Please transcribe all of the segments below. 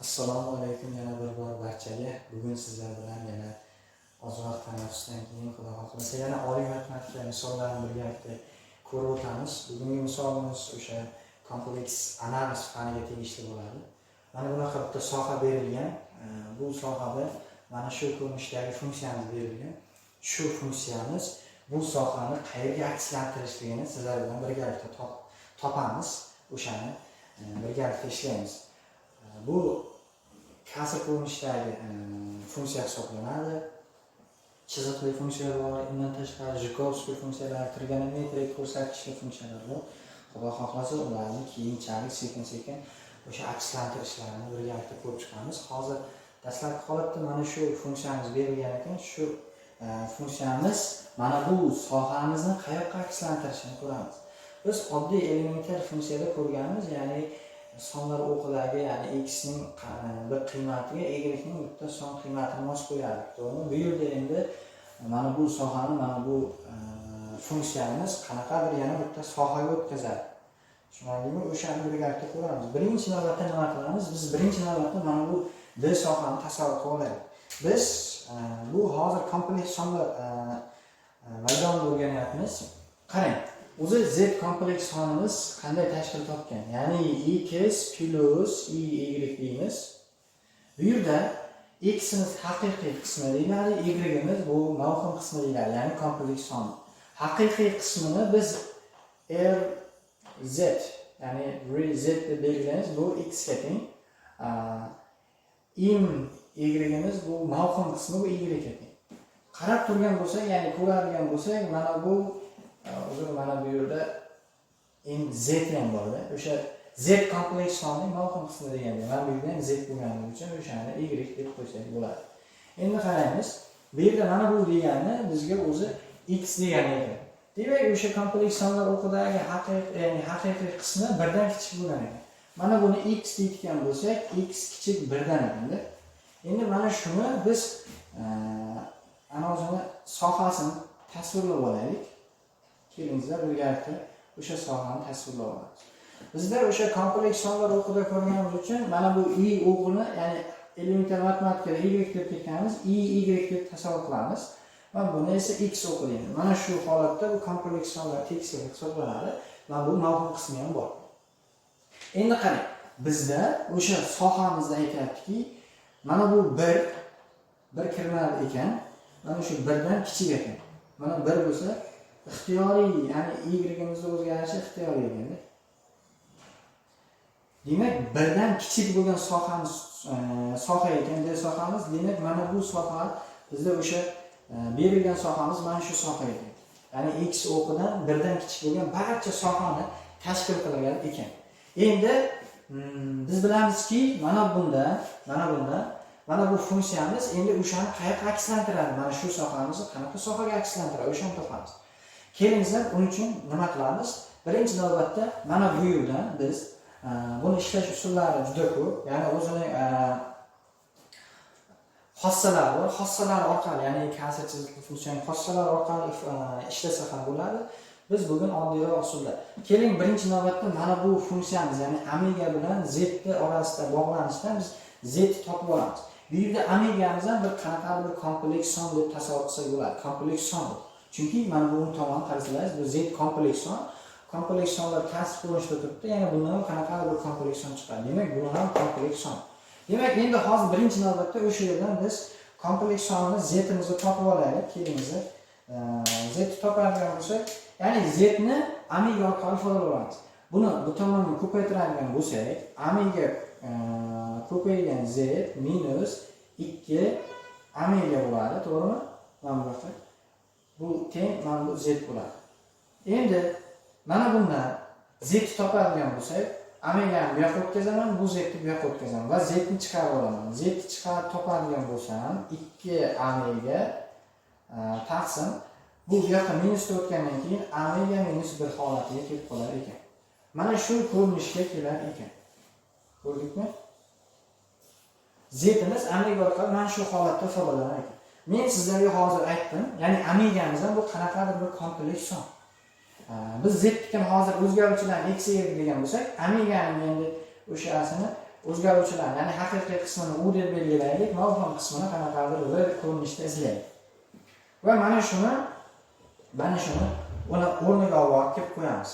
Assalomu alaykum yana bir bor barchaga. Bugun sizlar bilan yana ozroq tanaffusdan keyin, Xudo xohlasa, yana oliy matematika misollarini birgalikda ko'rib o'tamiz. Bugungi misolimiz o'sha kompleks analiz faniga tegishli bo'ladi. Mana bunaqa bitta soha berilgan. Bu sohada mana shu ko'rinishdagi funksiyamiz berilgan. Shu funksiyamiz bu sohani qayerga akslantirishligini sizlar bilan birgalikda topamiz. O'shani birgalikda ishlaymiz. Bu kasr ko'rinishidagi funksiya hisoblanadi. Chiziqli funksiya bor, undan tashqari Жуковский funksiyalar, trigonometrik ko'rsatkichli funksiyalar bor. Xudo xohlasa, ularni keyinchalik sekin-sekin o'sha akslantirishlarni birgalikda ko'rib chiqamiz. Hozir dastlabki holatda mana shu funksiyamiz berilgan ekan, shu funksiyamiz mana bu sohamizni qayoqqa akslantirishini ko'ramiz. Biz oddiy elementar funksiyada ko'rganmiz, ya'ni sonlar o'qidagi, ya'ni x ning bir qiymatiga y ning bitta son qiymatini mos qo'yardik, to'g'rimi? Bu yerda endi mana bu sohani mana bu funksiyamiz qanaqadir yana bitta sohaga o'tkazadi. Tushunarlimi? O'shani birgalikda ko'ramiz. Birinchi navbatda nima qilamiz? Biz birinchi navbatda mana bu d sohani tasavvur qilib olaylik. Biz bu hozir kompleks sonlar maydonida o'rganyapmiz. Qarang, o'zi z kompleks sonimiz qanday tashkil topgan? Ya'ni x plus i y deymiz. Bu yerda ximiz haqiqiy qismi deyiladi, y'imiz bu mavhum qismi deyiladi, ya'ni kompleks son. Haqiqiy qismini biz r z, ya'ni r z deb belgilaymiz, bu x ga teng. Im y'imiz bu mavhum qismi, bu y ga teng. Qarab turgan bo'lsak, ya'ni ko'radigan bo'lsak, mana bu, uzr, mana bu yerda m z ham borda. O'sha z kompleks sonining mavhum qismi deganda, mana bu yerda ham z bo'lganligi uchun o'shani y deb qo'ysak bo'ladi. Endi qaraymiz. Bu yerda mana bu degani bizga o'zi x degani ekan. Demak, o'sha kompleks sonlar o'qidagi haqiqiy, ya'ni haqiqiy qismi birdan kichik bo'lgan ekan. Mana buni x deyotgan bo'lsak, x kichik birdan ekanda. Endi mana shuni biz ana o'zini sohasini tasvirlab olaylik. Kelingizlar, birgalikda o'sha sohani tasvirlab olamiz. Bizda o'sha kompleks sonlar o'qida ko'rganimiz uchun mana bu i o'qini, ya'ni elementar matematikada y deb ketganmiz, i y deb tasavvur qilamiz. Va buni esa x o'qi deymiz. Mana shu holatda bu kompleks sonlar tekisligi hisoblanadi. Mana bu mavhum qismi ham bor. Endi qarang, bizda o'sha sohamizda aytyaptiki, mana bu bir kirmar ekan, mana shu birdan kichik ekan. Mana bir bo'lsa ixtiyoriy, ya'ni y-imizni o'zgarishi ixtiyoriy ekanda. Demak, birdan kichik bo'lgan sohamiz soha ekan, d sohamiz. Demak, mana bu soha bizda o'sha berilgan sohamiz mana shu soha ekan. Ya'ni x o'qidan birdan kichik bo'lgan barcha sohani tashkil qilgan ekan. Endi biz bilamizki, mana bunda mana bu funksiyamiz endi o'shani qayoqqa akslantiradi? Mana shu sohamizni qanaqa sohaga akslantiradi? O'shani topamiz. Kelingizlar, uning uchun nima qilamiz? Birinchi navbatda mana bu yerdan biz buni ishlash usullari juda ko'p. Ya'ni o'zini xossalari bor. Xossalar orqali, ya'ni kasr chiziqli funksiyani xossalari orqali ishlasa ham bo'ladi. Biz bugun oddiyroq usulda. Keling, birinchi navbatda mana bu funksiyamiz, ya'ni omega bilan z orasida bog'lanishdan biz z topib olamiz. Bu yerda omegamiz ham bir qanaqadir bir kompleks son deb tasavvur qilsak bo'ladi. Kompleks son bu. Chunki mana bu tomonni qarasalaringiz, bu z kompleks son. Kompleks sonlar kasr ko'rinishda turibdi, ya'ni bundan ham qanaqadir bir kompleks son chiqadi. Demak, bu ham kompleks son. Demak, endi hozir birinchi navbatda o'sha yerdan biz kompleks sonni z-imizni topib olaylik. Kelingizlar. Z topadigan bo'lsak, ya'ni z ni omega orqali ifodalab olamiz. Buni bu tomonga ko'paytiradigan bo'lsak, omega ko'paygan z minus 2 omega bo'ladi, to'g'rimi? Mana bu yoqda. Bu teng mana bu z bo'ladi. Endi mana bundan z topadigan bo'lsak, omegani bu yoqqa o'tkazaman, bu z ni bu yoqqa o'tkazaman va z ni chiqarib olaman. Z ni chiqarib topadigan bo'lsam, 2 omega taqsim bu bu yoqqa minusda o'tgandan keyin omega minus 1 holatiga kelib qolar ekan. Mana shu ko'rinishga kelar ekan. Ko'rdikmi? Zimiz omega orqali mana shu holatda ifodalanar ekan. Men sizlarga hozir aytdim, ya'ni omegamiz ham bu qanaqadir bir kompleks son. Biz z hozir o'zgaruvchilarni x, y degan bo'lsak, omeganing endi o'shasini O'zgaruvchilar, ya'ni haqiqiy qismini u deb belgilaylik, mavhum qismini qanaqadir v ko'rinishda izlaylik. Va mana shuni uni o'rniga olib borib kelib qo'yamiz.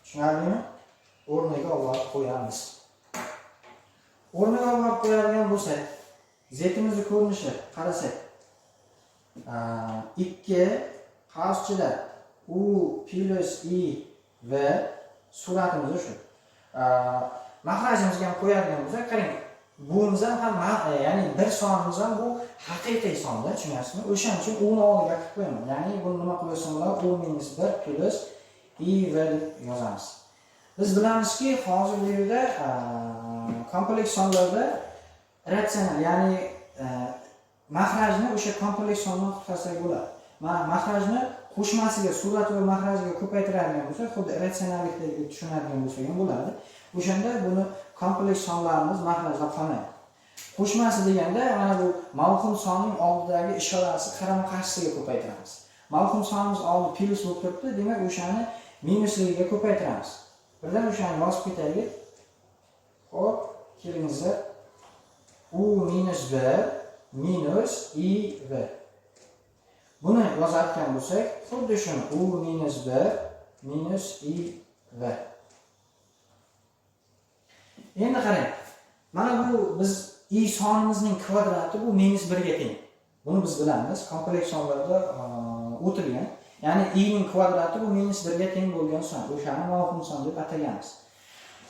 Tushunarlimi? O'rniga olib borib qo'yamiz. O'rniga olib borib qo'yadigan bo'lsak, zimizni ko'rinishi qarasak, 2 qavschilar u plus i v suratimiz shu. Mahrajimizga ham qo'yadigan bo'lsak, qarang, buvimiz ham ya'ni bir sonimiz ham bu haqiqiy sonda, tushunyapsizmi? O'shaning uchun u ni oldiga qilib qo'yaman. Ya'ni buni nima qo'yasam bo'ladi? U minus 1 plus i v deb yozamiz. Biz bilamizki, hozir bu yerda kompleks sonlarda ratsional, ya'ni mahrajni o'sha kompleks sondan qutqarsak bo'ladi. Mahrajni qo'shmasiga, surat va mahrajiga ko'paytiradigan bo'lsak, xuddi ratsionallikdagi tushunadigan bo'lsak ham bo'ladi. O'shanda buni kompleks sonlarimiz mahrajda qolmaydi. Qo'shmasi deganda mana bu mavhum sonning oldidagi ishorasi qarama-qarshisiga ko'paytiramiz. Mavhum sonimiz oldi plyus bo'lib turibdi, demak o'shani minusligiga ko'paytiramiz. Birdan o'shani yozib ketaylik. Xo'p, kelingizlar. U minus 1 minus i v. Buni yozayotgan bo'lsak, xuddi shuni u minus 1 minus i v. Endi qarang. Mana bu biz i sonimizning kvadrati bu minus 1 ga teng. Buni biz bilamiz, kompleks sonlarda o'tilgan. Ya'ni i ning kvadrati bu minus 1 ga teng bo'lgan son. O'shani mavhum son deb ataganmiz.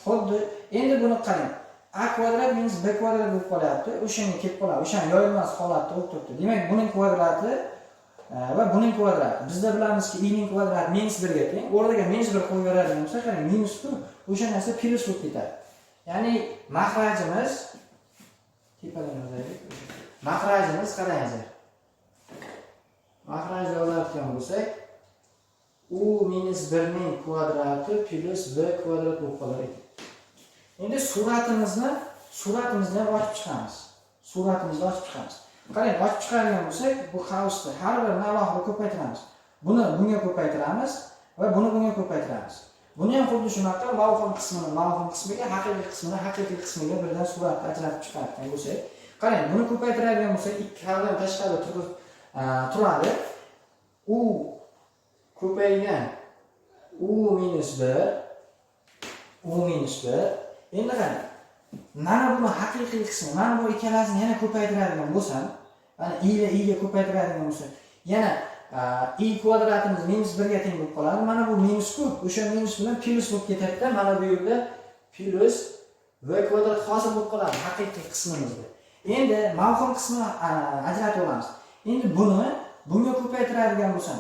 Xuddi endi buni qarang. A kvadrat minus b kvadrat bo'lib qolyapti. O'shanga kelib qoladi. O'shani yoyilmas holatda bo'lib turibdi. Demak, buning kvadrati va buning kvadrati. Bizda bilamizki, i ning kvadrati minus 1 ga teng. O'rniga minus 1 qo'yib beradigan bo'lsak, qarang, minus-ku, o'sha narsa plyus bo'lib ketadi. Ya'ni mahrajimiz tepadan yozaylik. Mahrajimiz qarangizlar. Mahraj yozayotgan bo'lsak, u minus 1 ning kvadrati plyus b kvadrat bo'lib qolar ekan. Endi suratimizni ham ochib chiqamiz. Suratimizni ochib chiqamiz. Qarang, ochib chiqargan bo'lsak, bu qavsni har birini alohida ko'paytiramiz. Buni bunga ko'paytiramiz va buni bunga ko'paytiramiz. Buni ham xuddi shunaqa mavhum qismini mavhum qismiga, haqiqiy qismini haqiqiy qismiga birdan suratni ajratib chiqargan bo'lsak, qarang, buni ko'paytiradigan bo'lsak, ikki halidan tashqarida turadi. U ko'paygan u minus 1, u minus 1. Endi qarang, mana buni haqiqiy qismi, mana bu ikkalasini yana ko'paytiradigan bo'lsam, mana i va i ga ko'paytiradigan bo'lsam, yana i kvadratimiz minus 1 ga teng bo'lib qoladi. Mana bu minus-ku, o'sha minus bilan plyus bo'lib ketadi-da, mana bu yerda plyus v kvadrat hosil bo'lib qoladi haqiqiy qismimizda. Endi mavhum qismini ajratib olamiz. Endi buni bunga ko'paytiradigan bo'lsam,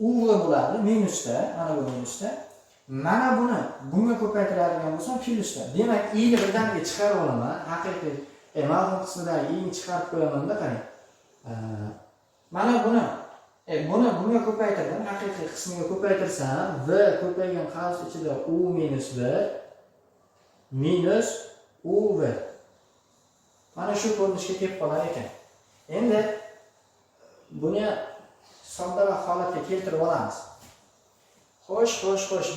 u v bo'ladi minusda, mana bu minusda. Mana buni bunga ko'paytiradigan bo'lsam plyusda. Demak, i ni birdaniga chiqarib olaman. Haqiqiy mavhum qismidagi i ni chiqarib qo'yaman-da, qarang. Mana buni buni bunga ko'paytirdim, haqiqiy qismiga ko'paytirsam, v ko'paygan qavs ichida u minus 1 minus u v. Mana shu ko'rinishga kelib qolar ekan. Endi buni soddaroq holatga keltirib olamiz. Xo'sh.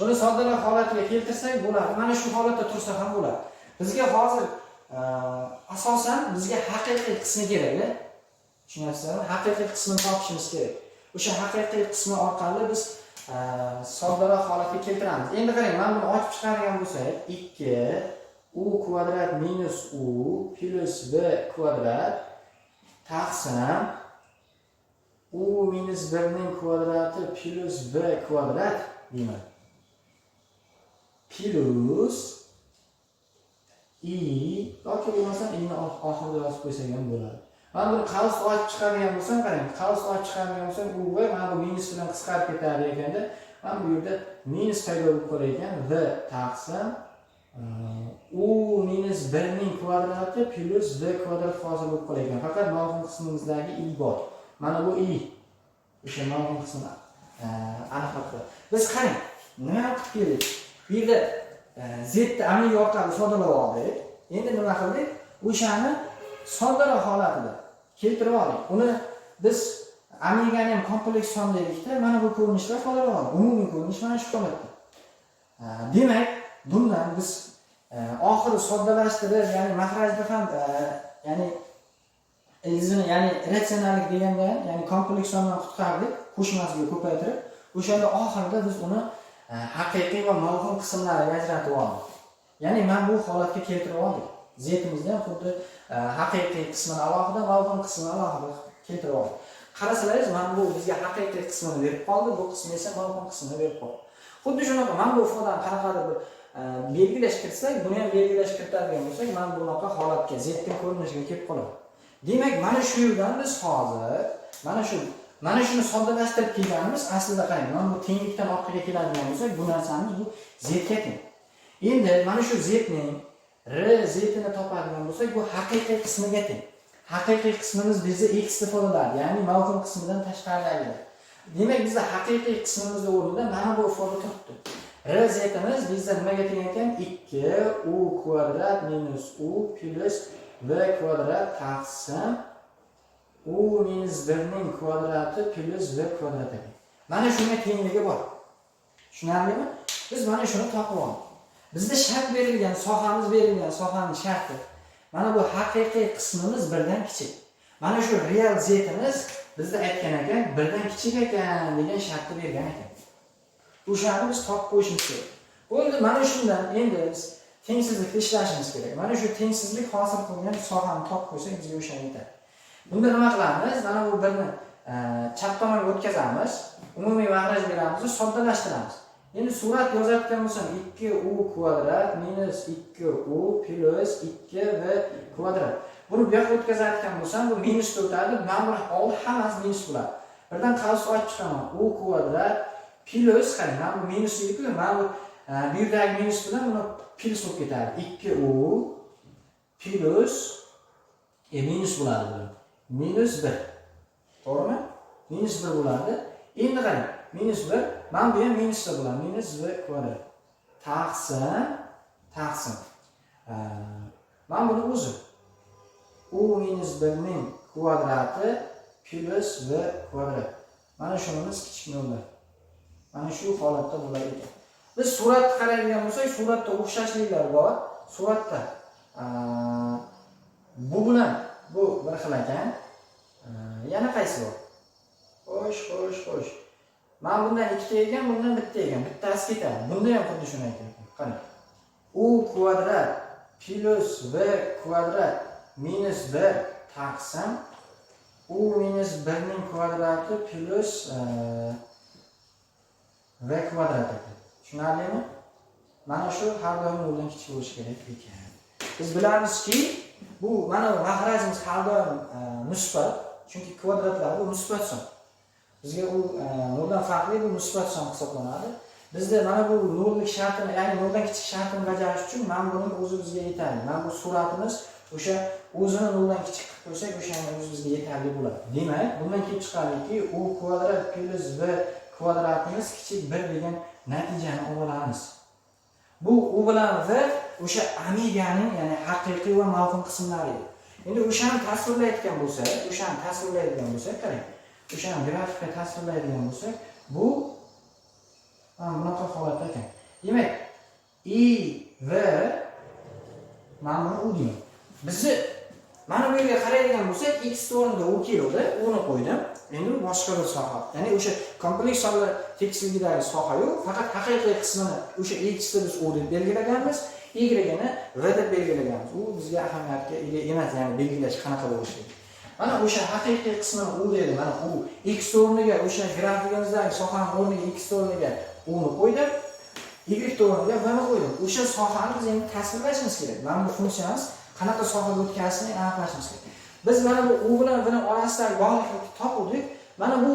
Buni soddaroq holatiga keltirsak bo'ladi. Mana shu holatda tursa ham bo'ladi. Bizga hozir asosan bizga haqiqiy qismi kerak-da. Tushunyapsizlarmi? Haqiqiy qismini topishimiz kerak. O'sha haqiqiy qismi orqali biz soddaroq holatga keltiramiz. Endi qarang, mana buni ochib chiqargan bo'lsak, 2 u kvadrat minus u plyus v kvadrat taqsim u minus 1 ning kvadrati plyus v kvadrat deyman. Plyus i yoki bo'lmasam i ni oxirida yozib qo'ysak ham bo'ladi. Mana buni qavs ochib chiqargan bo'lsam, qarang, qavs ochib chiqargan bo'lsam, u v mana bu minus bilan qisqarib ketadi ekanda, mana bu yerda minus paydo bo'lib qolar ekan, v taqsim u minus 1 ning kvadrati plyus v kvadrat hosil bo'lib qolar ekan. Faqat mavhum qismimizdagi i bor. Mana bu i. O'sha mavhum qismini aniqlab qo'yadi. Biz qarang, nima qilib keldik? Bu yerda z ni amalga orqali soddalab oldik. Endi nima qildik? O'shani soddaroq holatida keltirib oldik. Uni biz omegani ham kompleks son dedikda, mana bu ko'rinishda ifodalab oldik. Umumiy ko'rinish mana shu holatda. Demak, bundan biz Oxiri soddalashtirib, ya'ni mahrajda ham ya'ni ildizini, ya'ni ratsionallik deganda, ya'ni kompleks sondan qutqardik, qo'shmasiga ko'paytirib, o'shanda oxirida biz uni haqiqiy va mavhum qismlariga ajratib oldik. Ya'ni mana bu holatga keltirib oldik. Zimizni ham xuddi haqiqiy qismini alohida, mavhum qismini alohida keltirib oldik. Qarasalaringiz, mana bu bizga haqiqiy qismini berib qoldi, bu qismi esa mavhum qismini berib qoldi. Xuddi shunaqa mana bu ifodani qanaqadir bir belgilash kiritsak, buni ham belgilash kiritadigan bo'lsak, mana bunaqa holatga, z-ning ko'rinishiga kelib qoladi. Demak, mana shu yerdan biz hozir mana shuni soddalashtirib kelganimiz aslida qarang, mana bu tenglikdan orqaga keladigan bo'lsak, bu narsamiz bu z-ga teng. Endi mana shu z-ning r z-ini topadigan bo'lsak, bu haqiqiy qismiga teng. Haqiqiy qismimiz bizda x ifodalar, ya'ni mavhum qismidan tashqaridagi. Demak, bizda haqiqiy qismimizni o'rnida mana bu ifoda turibdi. R z-imiz bizda nimaga teng ekan? 2 u kvadrat minus u plus v kvadrat taqsim u minus 1 ning kvadrati plus v kvadrat ekan. Mana shunga tengligi bor. Tushunarlimi? Biz mana shuni topib oldik. Bizda shart berilgan, sohamiz berilgan, sohaning sharti. Mana bu haqiqiy qismimiz 1dan kichik. Mana shu real z-imiz bizda aytgan ekan, 1dan kichik ekan degan shartni bergan ekan. O'shani biz topib qo'yishimiz kerak. Bo'ldi, mana shundan endi biz tengsizlikni ishlashimiz kerak. Mana shu tengsizlik hosil qilgan sohani topib qo'ysak, bizga o'sha yetadi. Bunda nima qilamiz? Mana bu birni chap tomonga o'tkazamiz, umumiy mahraj beramiz va soddalashtiramiz. Endi surat yozayotgan bo'lsam 2u kvadrat minus 2u plus 2v kvadrat. Buni bu yoqqa o'tkazayotgan bo'lsam, bu minusda o'tadi, mana buni oldi hammasi minus bo'ladi. Birdan qavs ochib chiqaman. U kvadrat plus, qarang, mana bu minus edi-ku, mana bu bu yerdagi minus bilan buni plus bo'lib ketadi. 2u plus minus bo'ladi bu. Minus 1. To'g'rimi? Minus 1 bo'ladi. Endi qarang, minus 1, mana bu ham minusda bo'ladi. Minus v kvadrat. Taqsim. Mana buni o'zi u minus 1 ning kvadrati plus v kvadrat. Mana shunimiz kichik nollar. Mana shu holatda bo'lar ekan. Biz suratni qaraydigan bo'lsak, suratda o'xshashliklar bor. Suratda bu bilan bu bir xil ekan. Yana qaysi bor? Xo'sh. Mana bundan ikkita ekan, bundan bitta ekan. Bittasi ketadi. Bunda ham xuddi shuni aytgan. Qarang. U kvadrat plus v kvadrat minus 1 taqsim u minus 1 ning kvadrati plus v kvadrat ekan. Tushunarlimi? Mana shu har doim noldan kichik bo'lishi kerak ekan. Biz bilamizki, bu mana bu mahrajimiz har doim musbat, chunki kvadratlar bu musbat son. Bizga u noldan farqli, bu musbat son hisoblanadi. Bizda mana bu nollik shartini, ya'ni noldan kichik shartini bajarish uchun mana buning o'zi bizga yetarli. Mana bu suratimiz o'sha o'zini noldan kichik qilib qo'ysak, o'shani o'zi bizga yetarli bo'ladi. Demak, bundan kelib chiqadiki, u kvadrat plus v kvadratimiz kichik 1 degan natijani olamiz. Bu u bilan v o'sha omeganing, ya'ni haqiqiy va mavhum qismlari edi. Endi o'shani tasvirlayotgan bo'lsak, qarang. O'shani grafikda tasvirlaydigan bo'lsak, bu mana bunaqa holatda ekan. Demak, i v mana buni u deyman. Bizni mana bu yerga qaraydigan bo'lsak, x o'rnida u keldi, uni qo'ydim. Endi bu boshqa bir soha. Ya'ni o'sha kompleks sonlar tekisligidagi soha yo'q, faqat haqiqiy qismini o'sha x ni biz u deb belgilaganmiz, y ni v deb belgilaganmiz. U bizga ahamiyatga ega emas, ya'ni belgilash qanaqa bo'lishi. Mana o'sha haqiqiy qismini u dedi, mana u x o'rniga o'sha grafikimizdagi sohaning o'rniga x o'rniga u ni qo'ydim, y o'rniga v ni qo'ydim. O'sha sohani biz endi tasvirlashimiz kerak. Mana bu funksiyamiz qanaqa sohaga o'tkazishini aniqlashimiz kerak. Biz mana bu u bilan v ning orasidagi bog'liqlikni topdik. Mana bu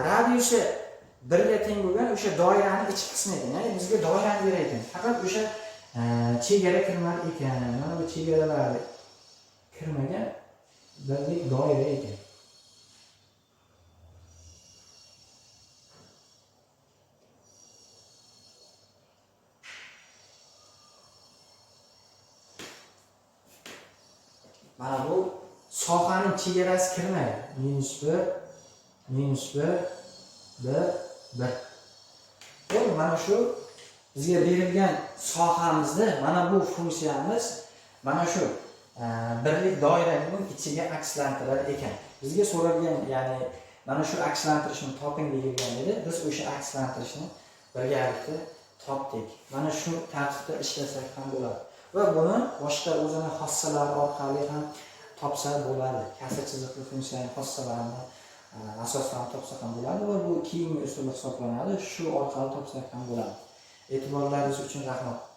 radiusi 1 ga teng bo'lgan o'sha doiraning ichki qismi ekan. Ya'ni bizga doirani berar ekan. Faqat o'sha chegara kirmar ekan. Mana bu chegaralar kirmagan birlik doira ekan. Mana bu sohaning chegarasi kirmaydi. Minus 1, minus 1, 1, 1. Endi mana shu Bizga berilgan sohamizda mana bu funksiyamiz mana shu birlik doiraning ichiga akslantirar ekan. Bizga so'ralgan, ya'ni mana shu akslantirishni toping deyilgan edi. Biz o'sha akslantirishni birgalikda topdik. Mana shu tartibda ishlasak ham bo'ladi. Va buni boshqa o'zini xossalari orqali ham topsa bo'ladi. Kasr chiziqli funksiyaning xossalarini asosan topsa ham bo'ladi va bu keyingi usul hisoblanadi. Shu orqali topsak ham bo'ladi. E'tiborlaringiz uchun rahmat.